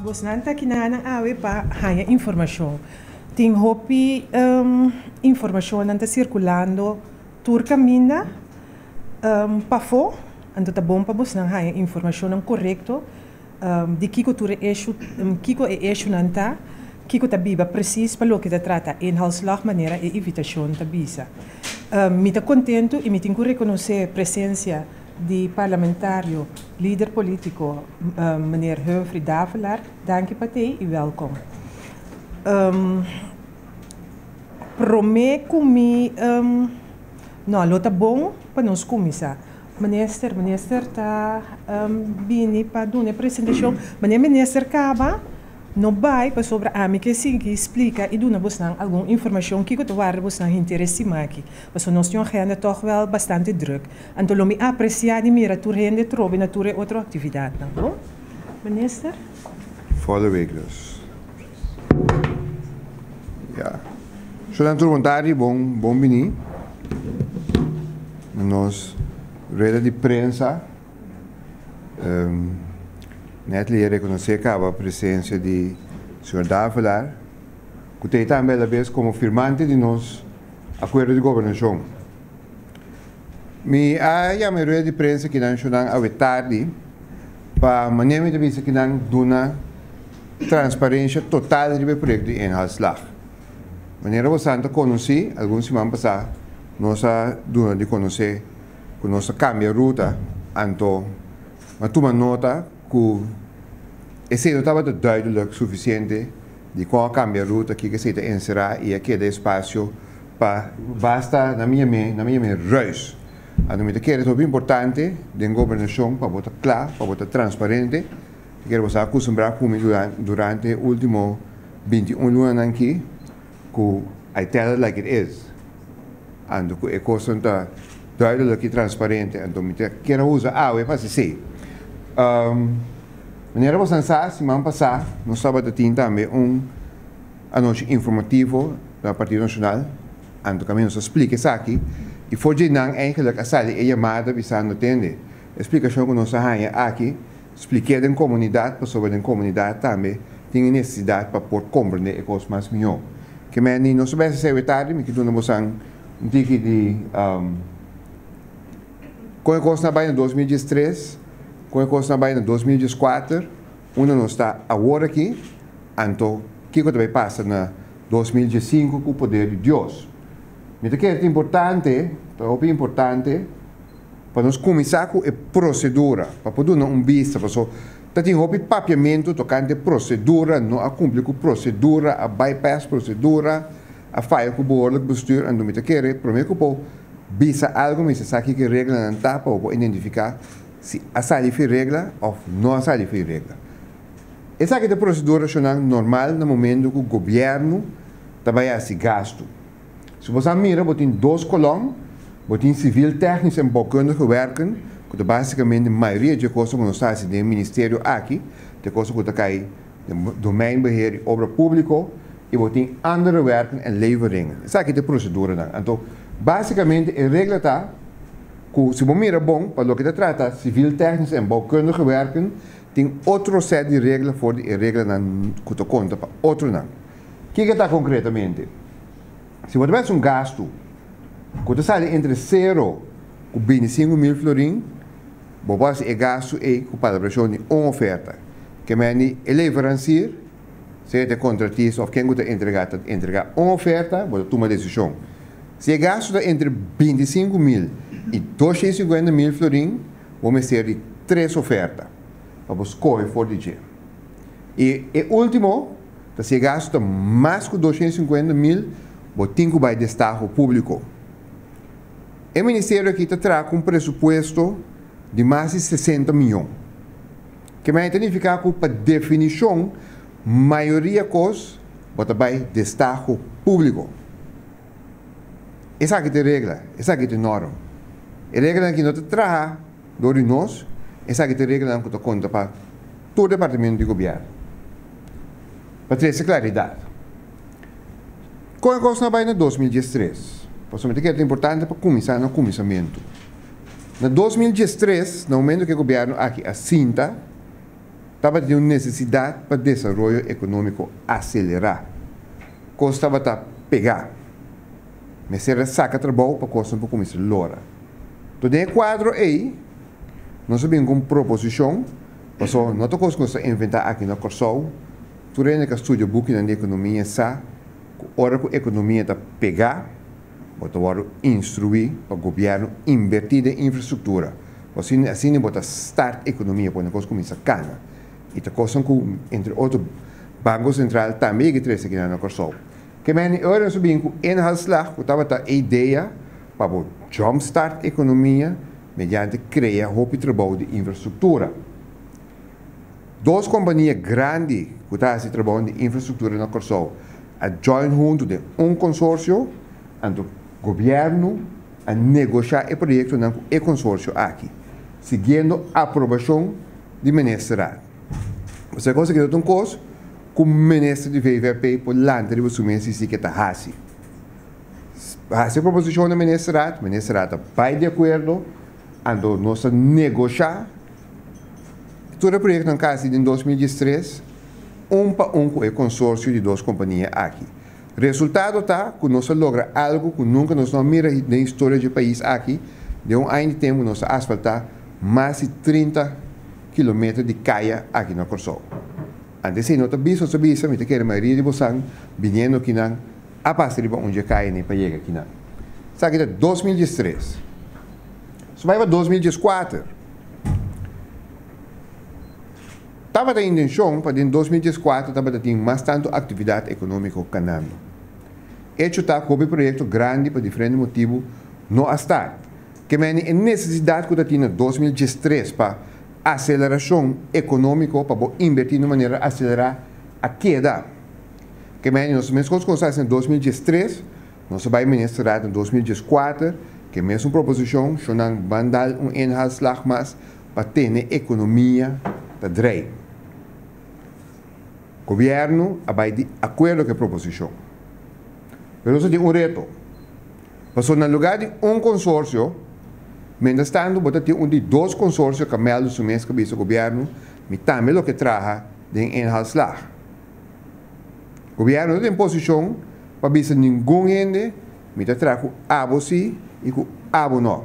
Bosnan ta kinanan awe pa haña informashon. Tin hopi informashonnan ta sirkulando tur kaminda pafó, anto ta bon pa bosnan haña informashonnan korekto di kiko tur e eshu, kiko e eshunan ta, kiko ta biba presis pa loke ta trata inhaalslag manera e invitashon ta bisa. Mi ta kontentu i mi tin ku rekonosé presensia di parlamentario, lider polítiko meneer Humphrey Davelaar. Danki pa tei i wèlkom. Promé ku mi, no, lo ta bon pa nos kuminsá. Minister, minister ta bini pa duna e presentashon. Manera minister kaba, no bai pasobra ami ke sigui splika i duna bosnan algun informashon kiko ta warda bosnan henter e siman aki. Pasobra nos tin un agenda tòg wèl bastante drùk. Anto lo mi apresiá di mira tur hende trobe na tur e otro aktividatnan. Bon, minister? Volle week dus. Ja. Shonan tur bon tardi, bon bon bini na nos rueda di prensa. Net li a rekonosé kaba presensia di señor Davelaar, ku ta ei tambe alabes komo firmante di nos akuerdo di gobernashon. Mi a yama e rueda di prensa kinan shonan awe tardi pa manera mi ta bisa kinan duna transparencia total riba e proyecto di inhaalslag. Manera bosan ta conoci, algun siman pasa nos a duna di conoce cu nos a cambia ruta, anto a tuma nota cu esey no tabata duidelijk suficiente di con a cambia ruta, kico esey ta encera y a keda espacio pa basta na mi yam'é, na mi yam'é ruis. Anto mi ta kere ta hopi importante den gobernashon pa bo ta kla, pa bo ta transparente. Ta kere bo sa akustumbrá ku mi durante e último 21 lunanan aki ku I tell it like it is. Anto ku e kosnan ta duidelijk i transparente. Anto mi ta kere usa awe pa hasi esei. Manera bosan sa, siman pasá nos tabata tin tambe un anochi informativo na Partido Nacional, anto kaminda nos a splika esaki i for dje nan eigenlijk a sali e yamada bisando tende e splikashon ku nos a haña aki splik'é den komunidat pasobra den komunidat tambe tin e nesesidat pa por komprendé e kos mas mihó. Ke men di nos a bes esei tardi mi ke duna bosan un tiki di kon e kosnan a bai na 2013, kon e kosnan a bai na 2014, unda nos ta awor aki. Anto, kiko ta bai pasa na 2015 ku poder di Dios? Mi ta kere ta importante, ta hopi importante, pa nos kuminsá ku e prosedura, pa por duna un bista, paso ta tin hopi papiamentu tokante prosedura, no a kumpli ku prosedura, a bypass prosedura, a faya ku behoorlijk bestuur, anto mi ta kere promé ku por bisa algu mester sa kiko e reglanan ta pa bo por identifiká si a sali fi regla òf no a sali fi regla. Esaki ta prosedura shonal normal na momento ku gobièrnu ta bai hasi gastu. Si bo sa mira bo tin dos kolòn, bo tin sivil tèknisch en bouwkundige werken, ku ta basikamente mayoria dje kosnan ku nos ta hasi den e ministerio aki, ta e kosnan ku ta kai den domeinbeheer i obra públiko, i bo tin andere werken en leveringen. Esaki ta e proseduranan. Anto basikamente e regla ta ku si bo mira bon pa loke ta trata sivil tèknisch en bouwkundige werken, Tin otro set di regla for di e reglanan ku ta konta pa otronan. Kiko ta konkretamente? Si bo ta bes un gastu ku ta sali entre sero ku 25.000 florin, bo por hasi e gastu ei ku palabrashon di un oferta. Ke men di e leveransier, sea ta e kontratista òf ken ku ta entregá, ta entregá un oferta, bo ta tuma desishon. Si e gastu ta entre 25.000 i 250.000 florin, bo mester di tres oferta pa bo skohe for di dje. I e último ta si e gastu ta mas ku 250.000, bo tin ku bai destaho públiko. E ministerio aki ta traha ku un presupuesto di mas di 60 mion. Ke mei ta nifiká ku pa definishon mayoria kos bo ta bai destaho públiko. Esaki ta e regla, esaki ta e norm. E reglanan aki no ta traha dor di nos, esaki ta e reglanan ku ta konta pa tur departamento di gobièrnu. Pa trese klaridat, kon e kosnan a bai na 2013? Pasobra mi ta kere ta importante pa kuminsá na kuminsamentu. Na 2013, na momento ku e gobièrnu aki a sinta, Tabatin un nesesidat pa desaroyo ekonómiko aselerá. Kos tabata pegá. Mester a saka trabou pa kosnan por kuminsá lora. Anto den e kuadro ei nos a bin ku un proposishon, pasobra no ta kos ku nos ta inventá aki na Kòrsou. Tur hende ku a studia bukinan di ekonomia sa ku ora ku ekonomia ta pegá, bo ta wòrdu instruí pa gobièrnu inbertí den infrastruktura. Asina asina bo ta start ekonomia, pone kos kuminsá kana. I ta kosnan ku entre otro Banko Sentral tambe yega trese akinan na Kòrsou. Ke meni ora nos a bin ku inhaalslag ku tabata e idea pa bo jump start ekonomia mediante krea hopi trabou di infrastruktura. Dos kompania grandi ku ta hasi trabou di infrastruktura na Kòrsou a join huntu den un konsorsio, anto gobièrnu a negoshá e proyektonan ku e konsorsio aki, siguiendo aprobashon di ministerraad. Pasobra e kos aki no ta un kos ku minister di VVRP por lanta riba su mes i si ke ta hasi. Hasi e proposishon na ministerraad, ministerraad ta bai di akuerdo, anto nos ta negoshá tur e proyektonan kasi den 2013 un pa un ku e konsorsio di dos kompania aki. Resultado ta ku nos a logra algu ku nunka nos no a mira den historia dje pais aki, den un aña di tempu nos a asfaltá mas di 30 kilometer di kaya aki na Kòrsou. Antes esei no ta bisa, nos ta bisa, mi ta kere mayoria di bosan biniendo akinan a pasa riba un dje kaya nei pa yega akinan. Esaki ta 2013. Nos bai pa 2014. Tabata intenshon pa den 2014 tabata tin mas tantu aktividat ekonómiko kanando. Echo ta ku hopi proyekto grandi pa diferente motibu no a start. Ke meni e nesesidat ku ta tin na 2013 pa aselerashon ekonómiko pa bo inbertí na un manera aselerá a keda. Ke meni nos meskos ku nos a hasi na 2013, nos a bai ministerraad na 2014 ke mesun proposishon, shonnan ban dal un inhaalslag mas pa tene ekonomia ta drei. Gobièrnu a bai di akuerdo ku e proposishon. Pero nos a tin un reto. Pasobra na lugá di un konsorsio, mientras tantu bo ta tin un di dos konsorsio ku a mèldu su mes ku a bisa gobièrnu, mi tambe lo ke traha den inhaalslag. Gobièrnu no ta den posishon pa bisa ningun hende mi ta traha ku abo si i ku abo no.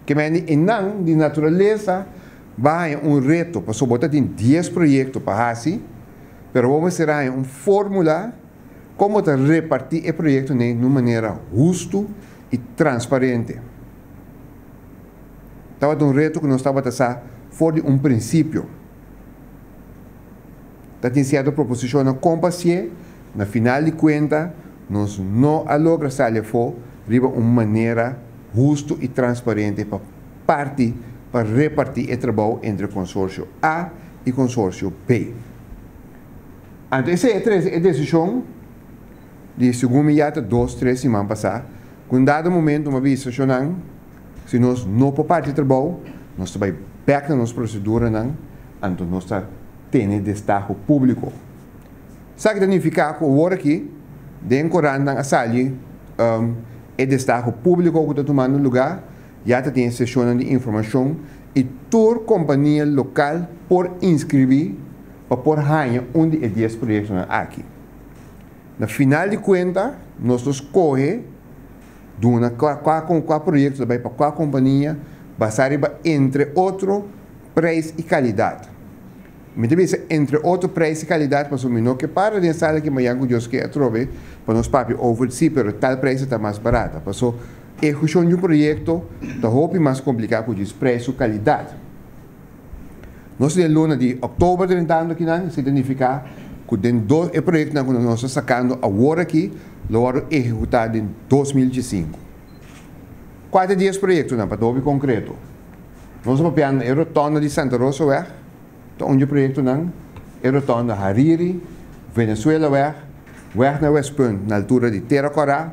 Ke mende e nan di naturalesa ba haña un reto pasobra bo ta tin 10 proyekto pa hasi, pero bo mester haña un fórmula kon bo ta repartí e proyektonan na un manera hustu i transparente. Tabata un reto ku nos tabata sa for di un prinsipio. Ta tin sierto proposishonnan kon pa hasié, na final di kuenta nos no a logra sali afó riba un manera hustu i transparente pa parti pa repartí e trabou entre konsorsio A i konsorsio B. Anto esei a trese e desishon di segun mi ya ta dos tres siman pasá ku un dado momento mi a bisa shonnan si nos no por parti trabou nos ta bai bèk na nos proseduranan anto nos ta tene destaho públiko. Esaki ta nifiká ku awor aki den korantnan a sali e destaho públiko ku ta tumando lugá, ya ta tin e seshonnan di informashon i tur kompania lokal por inskribí pa por haña un di e 10 proyektonan aki. Na final di kuenta nos lo skohe duna kua kua proyekto ta bai pa kua kompania basá riba entre otro preis i kalidat. Mi ta bisa entre otro preis i kalidat pasobra mi no ke para den sala aki mañan ku Dios ke atrobe pa nos papia over si pero tal preis ta mas barata paso ehekushon di un proyekto ta hopi mas kompliká ku djis preis ku kalidat. Nos den luna di òktober drentando akinan esei ta nifiká ku den dos e proyektonan ku nos ta sakando awor aki lo wòrdu ehekutá den 2015. Kua ta e dies proyektonan pa ta hopi konkreto? Nos ta papiando e rotonda di Santa Rosaweg, ta un di e proyektonan, e rotonda Hariri, Venezuelaweg, weg na Westpunt na altura di Tera Kòrá,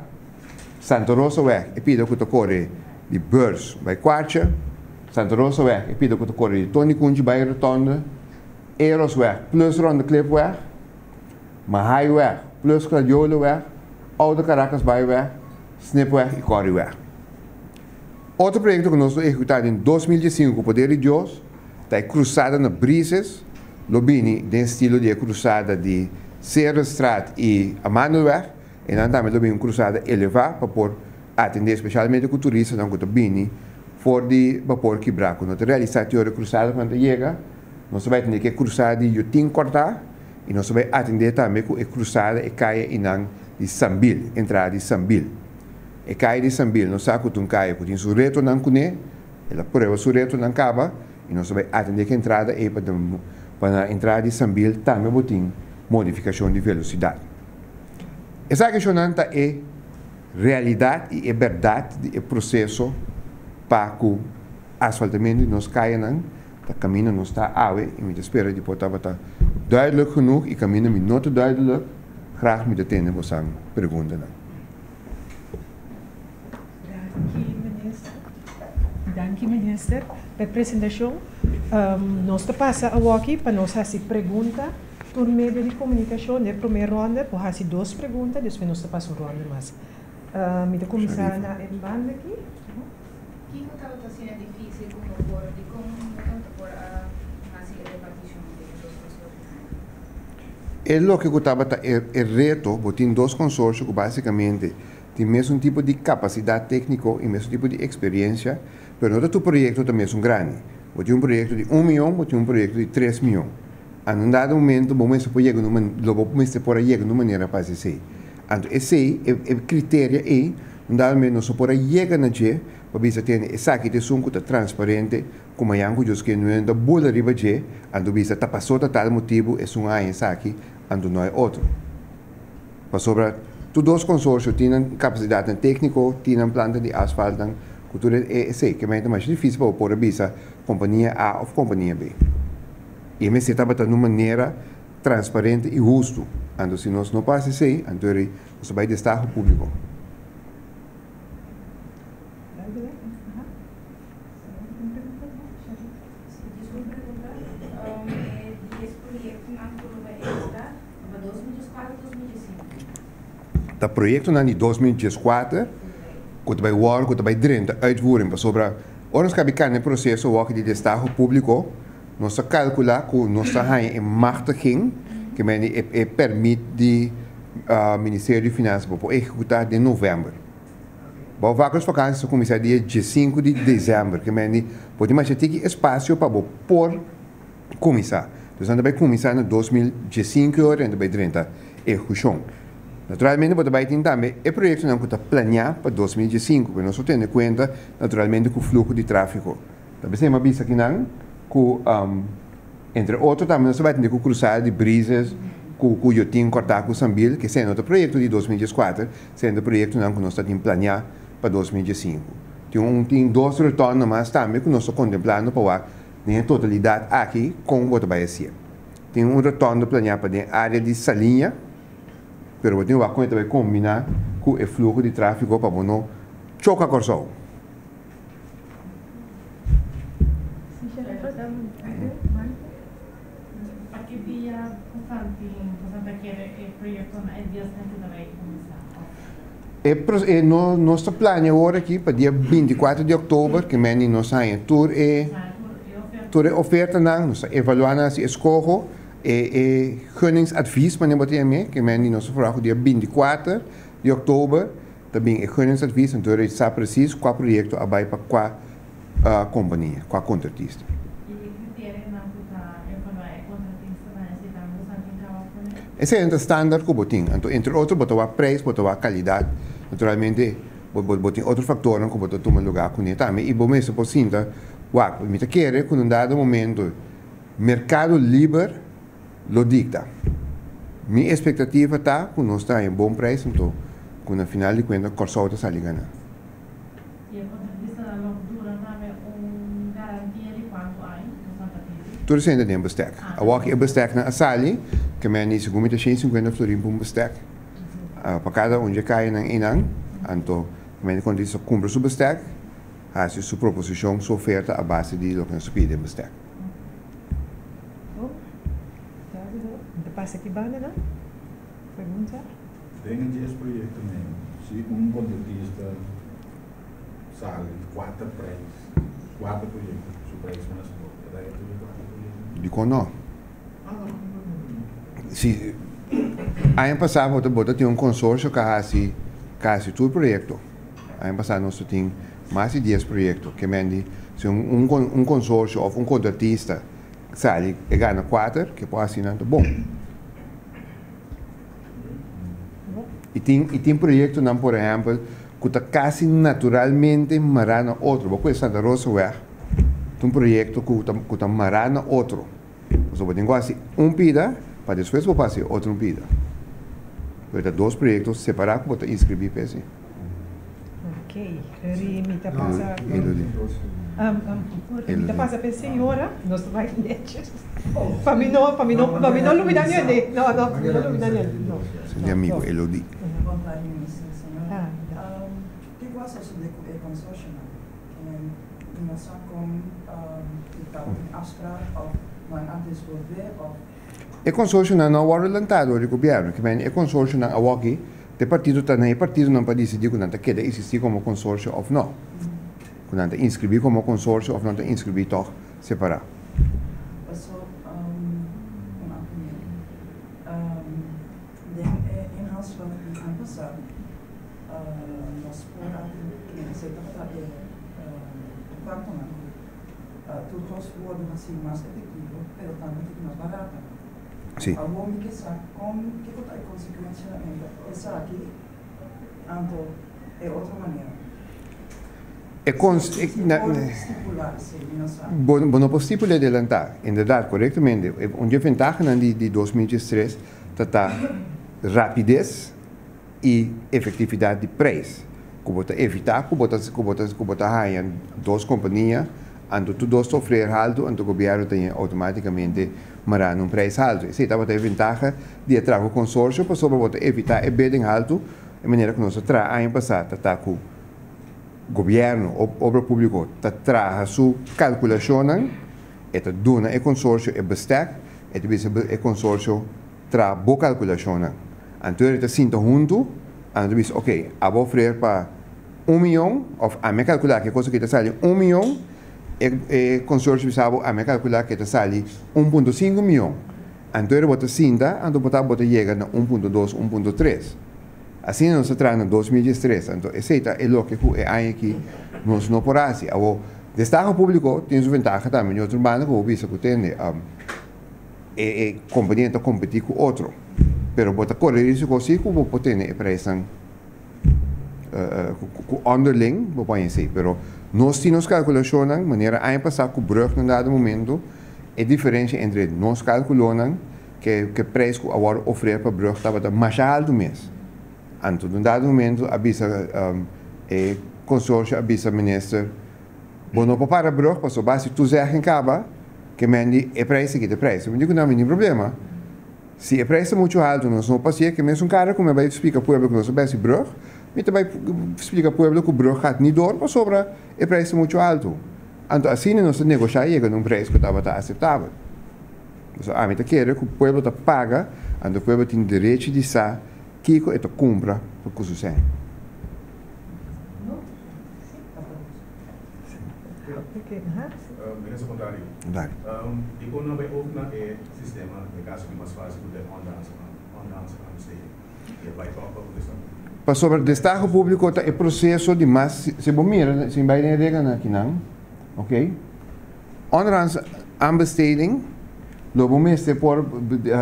Santa Rosaweg, e pida ku ta kore di Beurs bai Kwartje, Santa Rosaweg, e pida ku ta kore di Tony Kunchi bai rotonda, Erosweg plus Ronde Klipweg, Mahaiweg plus Gladioloweg, Oude Caracasbaaiweg, Snipweg i Kòriweg. Otro proyekto ku nos lo ehekutá den 2015 ku poder di Dios. Ta e krusada na Brises lo bini den estilo di e krusada di Cerenstraat i Amandelweg. Einan tambe lo bini un krusada elevá pa por atendé spesialmente ku turistanan ku ta bini for di bapor kibrá ku no ta realisá te ora e krusada ku nan ta yega. Nos ta bai atendé ku e krusada di Yutin Kòrtá i nos ta bai atendé tambe ku e krusada e kaya einan di Sambil, entrada di Sambil. E kaya di Sambil nos sa ku ta un kaya ku tin su retonan kuné. El a prueba su retonan kaba i nos ta bai atendé ku entrada ei pa pa na entrada di Sambil tambe bo tin modifikashon di velosidat. Esaki shonnan ta e realidat i e bèrdat di e proseso pa ku asfaltamentu di nos kayanan ta kaminda nos ta awe i mi ta spera di por tabata duidelijk genoeg i kaminda mi no ta duidelijk graag mi ta tende bosan preguntanan. Danki minister. Danki minister pa e presentacion. Nos ta pasa awoki pa nos haci pregunta tur medio di comunicacion. Den e prome ronde por haci dos pregunta, despues nos ta pasa un ronde mas. Mi ta cuminsa na e banda aki. Kiko tabata asina dificil cu no por, dicon no tabata por a haci e reparticion den e dos consorcionan? E loke cu tabata e reto, bo tin dos consorcio cu basicamente Tin mesun tipo di kapasidat tékniko i mesun tipo di eksperiensha, pero no ta tur proyekto ta mesun grandi. Bo tin un proyekto di un mion, bo tin un proyekto di tres mion. A un dado momento bo mester por yega na un lo bo mester por a yega na un manera pa hasi esei. Anto esei, e e kriteria ei, un dado momento nos no por a yega na dje pa bisa tende esaki ta esun ku ta transparente, ku mañan ku Dios ke no ta bula riba dje, anto bisa ta pasó ta tal motibu esun a haña esaki, anto no e otro. Pasobra tur dos konsorsio tin nan kapasidatnan tékniko, tin nan planta di asfaltnan, ku tur e esei. Ke mei ta masha difísil pa bo por a bisa kompania A òf kompania B. I e mester tabata na un manera transparente i hustu. Anto si nos no por hasi esei, anto eri nos ta bai destaho públiko. Ta proyectonan di 2014 cu ta bay worde, cu ta bay drenta uitvoering pasobra ora nos cabi cana e proceso awor di destaho publico nos ta calcula cu nos ta haya e machtiging ke men di e permit di Ministerio di Finansa pa por ehecuta den november. Bo vakantie ta cuminsa dia diescinco di december ke men di bo tin masha tiki espacio pa bo por kuminsá. Dus nan ta bai kuminsá na 2015 ora nan ta bai drenta ehekushon. Naturalmente bo ta bai tin tambe e proyektonan ku ta planiá pa 2015, pero nos por tene kuenta naturalmente ku fluho di tráfiko. Ta p'esei mi a bisa kinan ku entre otro tambe nos ta bai tene ku krusada di Brises ku ku Yotin kòrtá ku Sambil, ke esei no ta proyekto di 2014, esei ta proyektonan ku nos ta tin planiá pa 2015. Tin un tin dos rotònda mas tambe ku nos ta kontemplando pa wak Den e totalidat aki, kon bo ta bai hacié? Tin un rotondo planeá pa den área di Saliña, pero bo tin wak kon e ta bai kombiná ku e fluho di tráfiko pa bo no choka Kòrsou. E nos ta plania awor aki pa dia 24 di òktober ke meni nos haña tur e tur e ofertanan, nos ta evaluá nan hasi eskoho e e gunningsadvies manera bo ta yam'é ke meni nos ta forá ku dia 24 di òktober ta bin e gunningsadvies anto e sa presis kua proyekto a bai pa kua kompania, kua kontratista. I e kriterionan ku ta evaluá e kontratistanan esei tambe bo sa tin kaba pone? Esei ta standaard ku bo tin. Anto entre otro bo ta wak prijs, bo ta wak kalidat. Naturalmente bo bo tin otro faktornan ku bo ta tuma lugá kuné tambe i bo mester por sinta wak. Mi ta kere ku na un dado momento merkado liber lo dikta. Mi espektativa ta ku nos ta haña bon prijs anto ku na final di kuenta Kòrsou ta sali gana. I e kontratistanan lo duna tambe un garantia di kuantu aña ku Santa pidi? Tur esei ta den bestek. Awor ki e besteknan a sali, ke men di segun mi ta shen sinkuenta florin pa un bestek, pa kada un dje kayanan einan, anto men di kontratista kumpra su bestek, hasi su proposishon, su oferta a base di loke nos a pidi den bestek. Ta pasa ki bandanan? Pregunta. Den e dies proyectonan, si un contratista sali kuater prijs. Kuater proyekto, su prijs mas abou. Ta dai tur e kuater proyekto? Dikon no? Si aña pasá bo ta bo ta tin un konsorsio ka hasi kasi tur proyekto. Aña pasá nos ta tin mas di dies proyekto. Ke men di si un un un konsorsio òf un kontratista sali e gana kuater ke por hasi nan ta bon. I tin i tin proyektonan por ehèmpel ku ta kasi naturalmente mará na otro. Bo kohe Santa Rosaweg ta un proyekto ku ta ku ta mará na otro. Pasobra bo tin ku hasi un pida pa despues bo por hasi otro un pida. Pero ta dos proyekto separá ku bo ta inskribí pa esei. Ok, Ri mi ta pasa. Mi ta pasa pa e señora, nos ta bai netjes. Pa mi no, pa mi no, pa mi no lubida ni hende. No, no, pa mi no lubida ni hende. No. Mi amigo Elodie. Bon tardi minister, señora. Kiko a sosode ku e konsorsionan? Mi no sa kon di tabatin afspraak of nan a disvolve of. E konsorsionan no a wòrdu lantá dor di gobièrnu. Ke mende e konsorsionan awoki te partido ta na e partidonan pa disidí ku nan ta keda eksistí komo konsorsio òf nò. Ku nan ta inskribí komo konsorsio òf nan ta inskribí tòg separá. Paso un opinion. Den e inhoudsvraag di aña pasá nos por a tin esei tabata e impaktonan ku tur kos wòrdu hasí mas efektivo pero tambe tin mas barata. Sí. Awor mi ke sa kon kiko ta e konsekuensianan entre esaki anto e otro manera. E cons e Si por stipula esei, mi no sa. Bo bo no por stipula adelantá. Inderdat, korektamente. Un di e ventahanan di di 2013 ta ta rapides i efektividat di preis. Ku bo ta evitá ku bo ta ku bo ta ku bo ta haña dos kompania, anto tur dos ta ofreer haltu, anto gobièrnu ta ña outomátikamente mará na un preis haltu. Esei tabata e ventaha di e traha ku konsorsio pasobra bo ta evitá e bidding haltu, e manera ku nos a traha aña pasá ta ta ku Gobierno of obra publico ta traha su calculacionnan, e ta duna e consorcio e bestek, e ta bisa e consorcio traha bo calculacionnan. Anto e ta sinta hunto, anto ta bisa ok, abo ofrer pa un miyon of ami a calcula cu e cosa aki ta sali un miyon, e e consorcio bisa bo ami a calcula cu e ta sali 1.5 miyon. Anto bo ta sinta, anto bo ta bo ta yega na 1.2, 1.3. Asina nos ta traha na 2013, anto esei ta e loke ku e aña aki nos no por hasi. Awor, destaho públiko tin su ventaha tambe. Di otro banda ku bo bisa ku tende, e e kompania ta kompetí ku otro, pero bo ta kore risiko si ku bo por tene e preisnan ku onderling bo por haña esei. Pero nos tin nos kalkulashonnan, manera aña pasá ku brùg na dado momento, e diferensha entre nos kalkulonan Ke ke prijs ku a wòrdu ofrer pa brug tabata masha haltu mes. Anto den dado momento a bisa e konsorsio a bisa minister, bo no por para brug pasobra si toezegging kaba ke men di e prijs aki ta e prijs. Mi di ku no mi tin problema. Si e prijs ta muchu haltu nos no por hasié ke mesun kara ku mi a bai splika pueblo ku nos a bai hasi brug, mi ta bai splika pueblo ku brug gaat ni door pasobra e prijs ta muchu haltu. Anto asina nos ta negoshá i yega na un prijs ku tabata aseptabel. Pasobra ami ta kere ku pueblo ta paga, anto pueblo tin derechi di sa kiko e ta kumpra pa ku su sèn. Minister Contrario, dikon no bai over na e sistema den kaso di mas fásil ku ta e onderhandse aanbesteding? E bai tòg pa destaho públiko. Pasobra destaho públiko ta e proseso di mas, si bo mira, si bai den e reglanan akinan, ok. Onderhands aanbesteding lo bo mester por,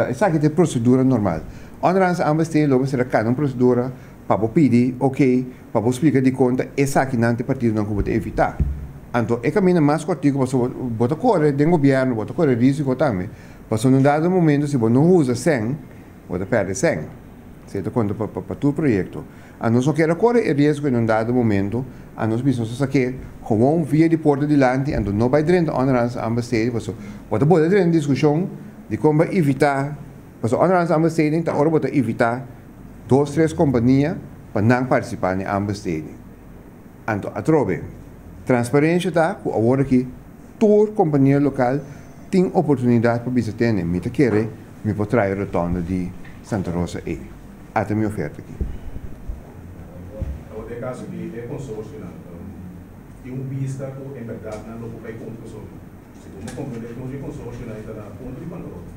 esaki ta e procedura normal. Onderhands aanbesteding lo bo mester a cana un procedura pa bo pidi ok, pa bo splica dicon ta esakinan ta e partidonan cu bo ta evita. Anto e caminda mas cortico pasobra bo ta core den gobierno, bo ta core risico tambe, pasobra na un dado momento si bo no usa cen, bo ta perde cen. Esey ta conta pa tur proyecto. A nos no kier a kore e riesgo en un dado momento, a nos bisa nos a sak'é gewoon via di porta dilanti, anto no bai drenta onderhandse aanbesteding, paso bo ta bolbe drenta diskushon di kon bai evitá, paso onderhandse aanbesteding ta ora bo ta evitá dos tres kompania pa nan partisipá na e aanbesteding. Anto atrobe, transparensha ta ku awor aki tur kompania lokal tin oportunidat pa bisa tene, mi ta kere mi por traha e rotonda di Santa Rosa ei. Ata mi oferta aki. Awor den caso di e consorcionan. Tin un bista ku en bèrdat nan lo por kai kontra pasobra segun mi komprendé tur e konsorsionan ei ta na punto di bankrot.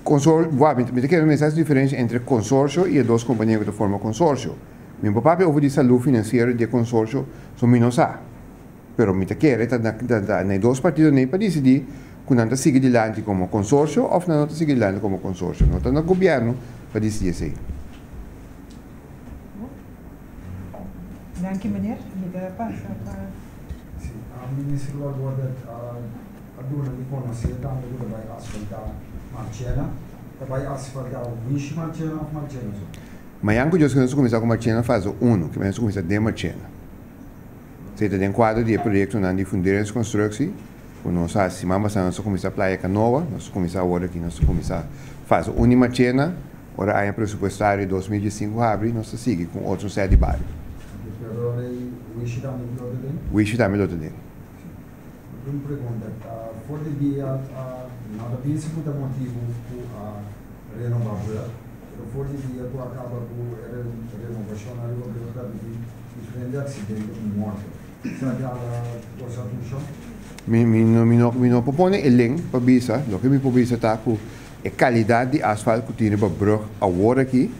Konsor, wak, mi mi ta kere mester hasi diferensia entre konsorsio i e dos kompania ku ta forma konsorsio. Mi por papia over di salú finansiero di e konsorsio, so mi no sa. Pero mi ta kere ta na ta na e dos partido nei pa disidí ku nan ta sigui dilanti komo konsorsio òf nan no ta sigui dilanti komo konsorsio. No ta na gobièrnu pa disidí esei. Danki meneer. Mi ta pasa pa. Si, Minister Lord a duna di konosé tambe ku ta bai asfaltá Marchena. Ta bai asfaltá Wishi Marchena òf Marchena so? Mañan ku Dios ke nos kuminsá ku Marchena fase uno, ke nos kuminsá den Marchena. Esei ta den kuadro di e proyektonan di funderingskonstruksi ku nos a hasi siman pasá nos a kuminsá Playa Kanoa, nos a kuminsá awor aki nos a kuminsá fase un di Marchena. Ora aña presupuestario 2015 habri nos ta sigui ku un otro sèt di bario. Pero Wishi tambe lo ta den? Wishi tambe lo ta den. Otro un pregunta, for di dia no ta bisa ku ta motibu ku a renoba brug, pero for di dia ku a kaba ku e renobashon ariba brug ta tin diferente aksidente ku morto. Esaki a hala boso atenshon? Mi mi no mi no mi no por pone e len pa bisa, loke mi por bisa ta ku e kalidat di asfalt ku tin riba brug awor aki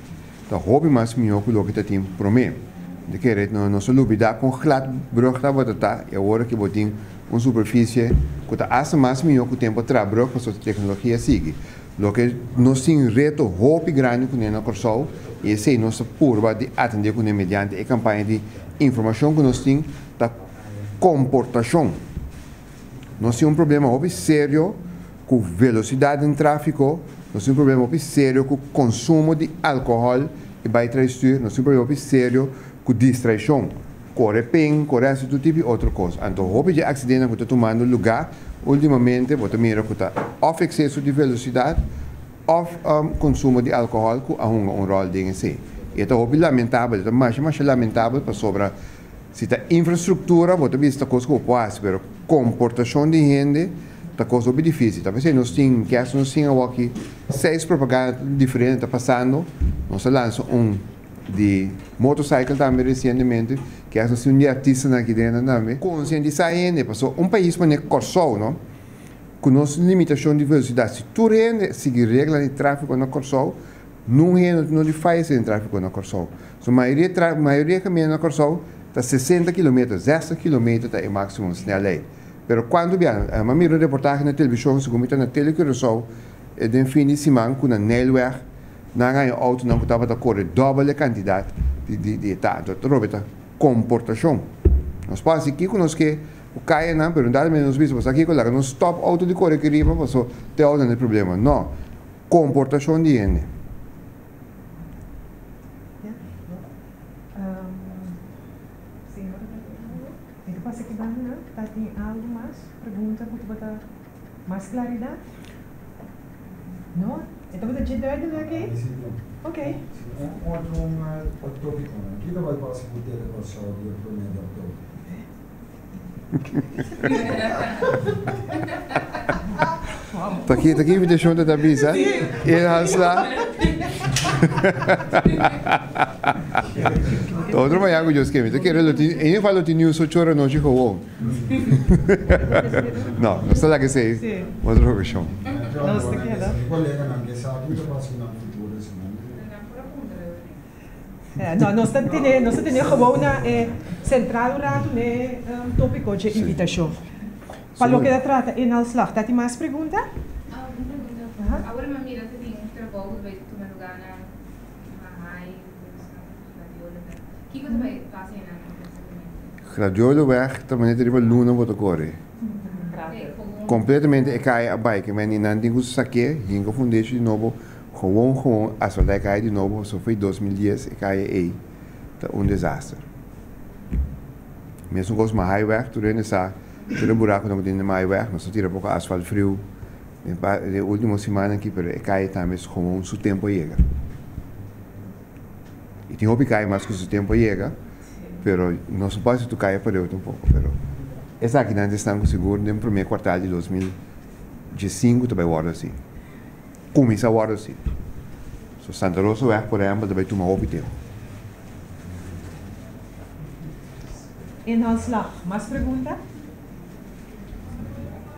ta hopi mas mihó ku loke ta tin promé. Di kere no nos a lubidá kon glat brug tabata ta i awor aki bo tin un superfisie ku ta asta mas mihó ku tempu a traha brug pasobra teknologia sigui. Loke nos tin reto hopi grandi kuné na Kòrsou i esei nos ta purba di atendé kuné mediante e kampaña di informashon ku nos tin ta komportashon. Nos tin un problema hopi serio ku velosidat den tráfiko, nos tin un problema hopi serio ku konsumo di alkohòl i bai tra'i stür, nos tin un problema hopi serio ku distraishon, kore pin, kore hasi tur tipo di otro kos. Anto hopi dje aksidentenan ku ta tumando lugá últimamente bo ta mira ku ta òf ekseso di velosidat òf konsumo di alkohòl ku a hunga un ròl den esei. I e ta hopi lamentabel, e ta masha masha lamentabel pasobra si ta infrastruktura bo ta bisa ta kos ku bo por hasi pero komportashon di hende ta kos hopi difisil. Ta p'esei nos tin kias nos tin awoki seis propaganda diferente ta pasando. Nos a lansa un di motorcycle tambe resientemente. Kias nos tin un di artistanan aki dentro tambe. Konsientisá hende pasobra un pais manera Kòrsou no ku nos limitashon di velosidat si tur hende sigui regla di tráfiko na Kòrsou Nun hende no di fayesé den tráfiko na Kòrsou. So mayoria tra mayoria kaminda na Kòrsou ta 60 kilometer, 60 kilometer ta e máksimo snelheid. Pero kuantu bia, mi a mira un reportahe na televishon segun mi ta na Tele Curaçao den fin di siman ku na Nijlweg nan a haña outonan ku tabata kore dòbel e kantidat di di di e ta. Anto atrobe ta komportashon. Nos por hasi kiko nos ke ku kayanan pero un dado momento nos bisa bo sa kiko laga nos stòp outo di kore aki riba paso te outonan ta e problema. No. Komportashon di hende. Un otro tópiko, kiko bai pasa ku Tele Kòrsou dia promé di òktober? Ta ki ta ki invitacion ta ta bisa? Inhaalslag. Ta otro mañana cu Dios kere. Mi ta kere lo tin, in ieder geval lo tin nieuws ocho ora nochi gewoon. No, nos ta laga esey otro ocasion. Nos ta keda. Mi coleganan ke sa ki ta pasa cu nan futuro esnan. No, nos ta tene, nos ta tene gewoon na e central un rato n'e topico dje invitacion. Pa loke ta trata inhaalslag, ta tin mas pregunta? Ah, un pregunta. Aha. Awor mi a mira ta tin un trabou ku ta bai tuma lugar na Mahaai, Gladiolenweg. Kiko ta bai pasa einan exactamente? Gladiolenweg ta manera ta riba luna bo ta kore. Oké, gewoon. Completamente e kaya a bai, ke men di nan tin ku sak'é, hinka fundesho di nobo. Gewoon gewoon asfaltá e kaya di nobo pasobra foi 2010 e kaya ei ta un desaster. Mesun kos Mahaiweg tur hende sa tur e burakunan ku tin den Mahaiweg nos a tira poko asfalt friu den e ultimo simannan aki pero e kaya tambe gewoon su tempu a yega. I tin hopi kaya mas ku su tempu a yega pero nos no por hasi tur kaya pareu tampoko pero esakinan ta esnan ku sigur den prome kuartal di 2015 ta bai wòrdu hasi. Cuminsa wordo así. So Santa Rosa weg por ehempel ta bay tuma hopi tempo. Inhaalslag. Mas pregunta?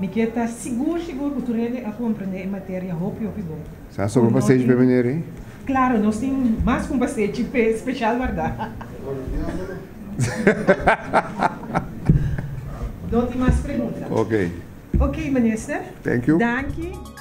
Mi ke ta sigur sigur ku tur hende a komprendé e materia hopi hopi bon. Sa sobra Ku no pastechi tin p'e meneer ei? Klaro, nos tin mas ku un pastechi p'e speshal wardá. No tin mas pregunta. Ok. Ok, minister. Thank you. Danki.